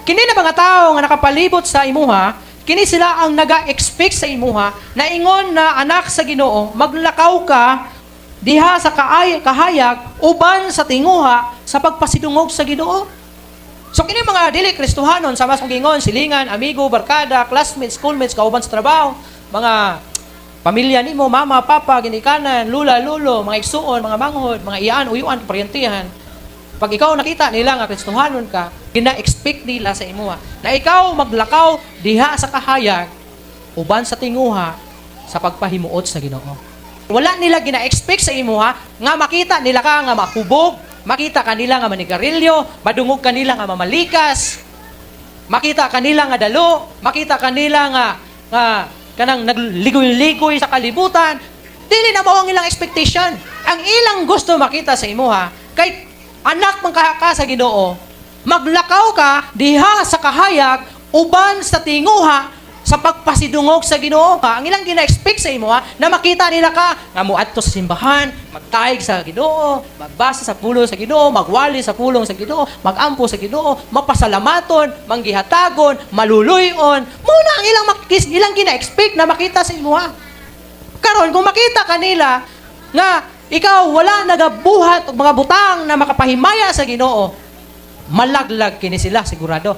Kini na mga tao nga nakapalibot sa imuha, kini sila ang naga-expect sa imuha na ingon na anak sa Ginoo, maglakaw ka diha sa kahayag uban sa tinguha sa pagpasidungog sa Ginoo. So kini mga dili Kristohanon, sama sa gingon, silingan, amigo, barkada, classmates, schoolmates, kauban sa trabaho, mga pamilya nimo, mama, papa, ginikanan, lula, lolo, mga igsuon, mga manghod, mga iyaan, uyuan, paryentihan. Pag ikaw nakita nila nga Kristohanon ka, gina-expect nila sa imuha na ikaw maglakaw diha sa kahayag uban sa tinguha sa pagpahimuot sa Ginoo. Wala nila gina-expect sa imuha nga makita nila ka nga makubog, makita kanila nga manigarilyo, madungog kanila nga mamalikas, makita kanila nga dalo, makita kanila nga kanang nagligoy-ligoy sa kalibutan. Dili na mao ang ilang expectation. Ang ilang gusto makita sa imuha kay anak man ka sa Ginoo, maglakaw ka diha sa kahayag uban sa tinguha sa pagpasidungog sa Ginoo. Ang ilang gina-expect sa imuha na makita nila ka nga moadto sa simbahan, magtaig sa Ginoo, magbasa sa pulong sa Ginoo, magwali sa pulong sa Ginoo, magampo sa Ginoo, mapasalamaton, manggihatagon, maluluyon. Mao na ang ilang gina-expect na makita sa imuha. Karon kung makita kanila nga ikaw wala nagabuhat og mga butang na makapahimaya sa Ginoo, malaglag kini sila sigurado.